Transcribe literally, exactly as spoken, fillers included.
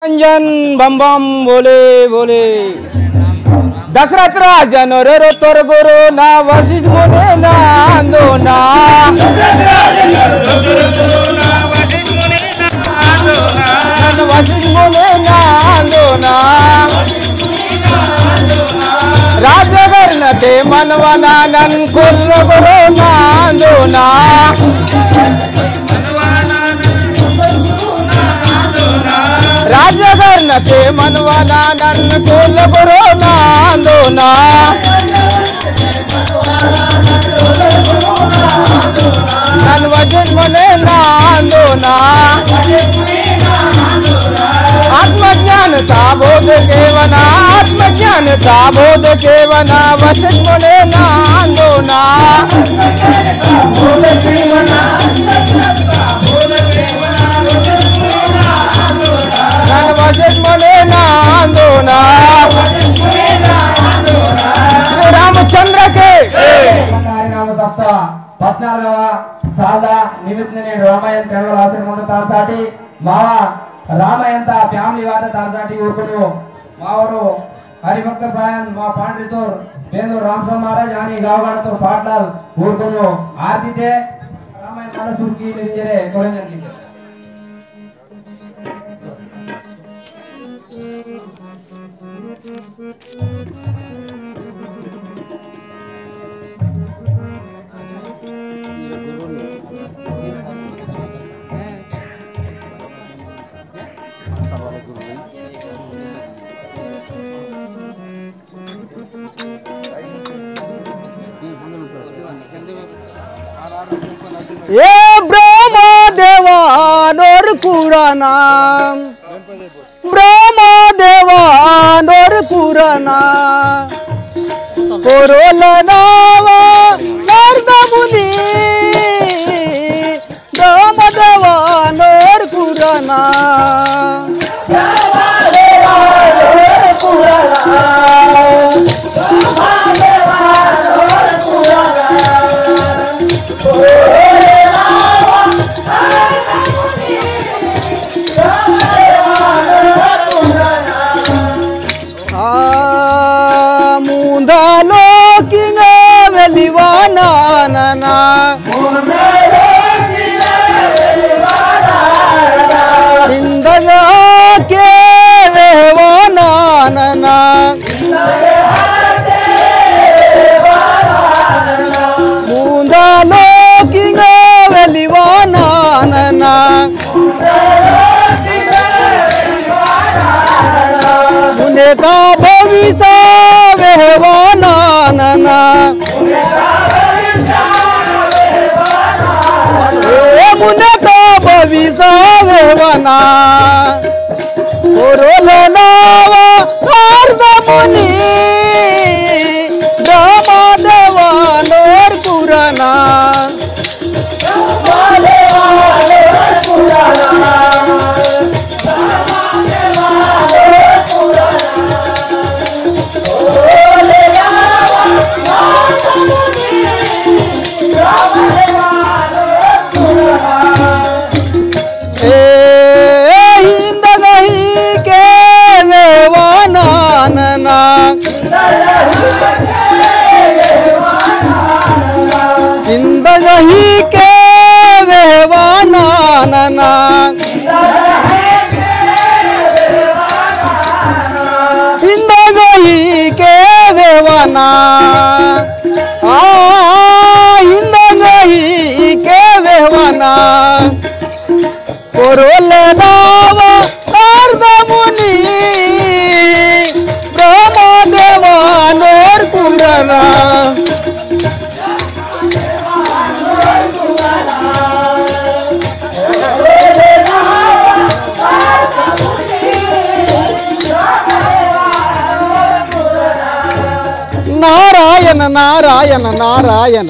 रंजन बम बम बोले बोले। दशरथ राजन रे रो तोर गुरु ना, वशिष्ठ मुनि ना आंदो ना। वशिष्ठ मुनि ना आंदो ना। राजगण ते मनवना नन कुल गुरु ना आंदो ना। राजगण ते मनवना नन कुल गुरु ना आंदो ना। नन वशिष्ठ मुनि ना आंदो ना। आत्मज्ञान ता बोध केवना, आत्मज्ञान ता बोध केवना, वशिष्ठ मुनि ना आंदो ना। नन वशिष्ठ मुनि ना आंदो ना। श्री रामचंद्र के। कार्यक्रम सप्ताह पद्नालुगव साल निमित्त रामायण कन्नड आश्रम मंदु तारसाटी मावा रामायण ता family वादा तारसाटी ऊरकुनु मावोर हरिभक्त प्रायन मा पांडरितोर बेंदो रामस्वामी महाराज आणि गावगाडतोर पाटलाल ऊरकुनु आरतीते रामायण ताला सुरकी निंजरे कोरेंजन कीसे। ए ब्रह्मा देवा नोर कुराना, ब्रह्मा देवा नोर कुराना, कोरोल दावा नारद मुनि, ब्रह्मा देवा नोर कुराना। आ, मुंदा लोकिंग वेलिवाना नना। इंदगा के वेहवाना नना। मुंदा लोकिंग वेलिवाना नना। मुने ता भविष्य वेहवाना नना। ए मुने ता भविष्य वेहवाना। कोरोल नावा नारद मुनि, ब्रह्मा देवा नोर कुराना। ए, हिंदगा ही के वेहवाना नना। हिंदगा ही के वेहवाना नना। हिंदगा ही के वेहवाना। आ, हिंदगा ही के वेहवाना। कोरोल दावा नारद मुनि, ब्रह्मा देवा नोर कुराना। नारायण, नारायण, नारायण।